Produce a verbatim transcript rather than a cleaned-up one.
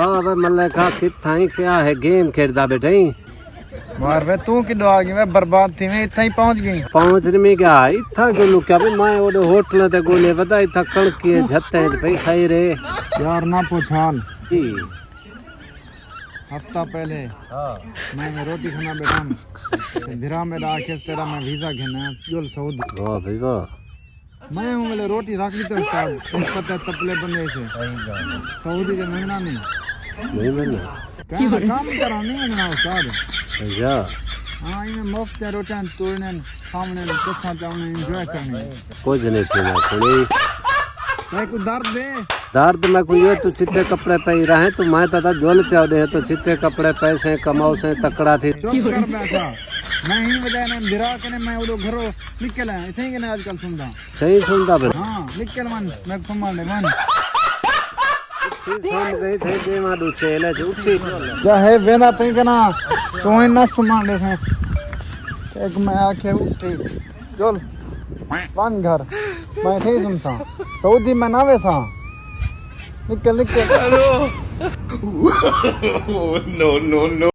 آ وے ملک آ، کتھاں ہی کیا ہے، گیم کھیڈدا بیٹھے ہیں۔ مار وے، توں کݙو آ ڳئیں وے؟ برباد تھی وے، اتھاں ہی پہنچ ڳئیں۔ پہنچ نہیں گیا، اتھاں کیوں لکیا وے؟ میں اوڈے ہوٹل تے ڳولے ودا، اتھاں کݨکی ہے، جھتے ہیں، پئی کھائی رہے۔ یار نہ پوچھ حال۔ جی۔ ہفتہ پہلے ہاں۔ میں میں روٹی کھانا بیٹھا ہوں۔ تے بھرا میرا آکھیس، تیرا میں ویزا گھننا، ڄل سعودی۔ واہ بھائی واہ۔ میں ہوں ویلے روٹی رکھ ݙتا استاد، تینوں پتہ ہے تپلے بندے سے۔ صحیح ڳالھ ہے۔ سعودی تے منگنا نہیں۔ نہیں منگنا۔ کہنا کم کراں، نہیں منگنا استاد۔ اچھا۔ ہاں، ایویں مفت تے روٹیاں توڑنے، کھاونے، چساں چاونے، انجوائے کرنے۔ کجھ نہیں تھیندا سݨی۔ میں کوئی درد دے۔ درد میں کوئی یہ تو چٹے کپڑے پائی رہے تو میں تاں ڄل پیا ݙے تو چٹے کپڑے پیسے کماؤ سے تکڑا تھی۔ چپ کر بیٹھا۔ میں ہی وجہ نے بھرا کنے میں اوڈو گھرو نکل آیا۔ اتھے ہی کنے آج کل سندا۔ صحیح سندا پھر۔ ہاں، نکل ون، میں سمن دے ون۔ ٹھیک سم گئی تھے دیواں ݙو چیلے جو اٹھی۔ کیا ہے ویندا پئی کنا؟ تو ہی نہ سمن دے سے۔ ایک میں آکھے اٹھی۔ چل، ونڄ گھر، میں اتھے ہی سمساں۔ سعودی میں نہ ویساں۔ نکل، نکل۔ No, no, no.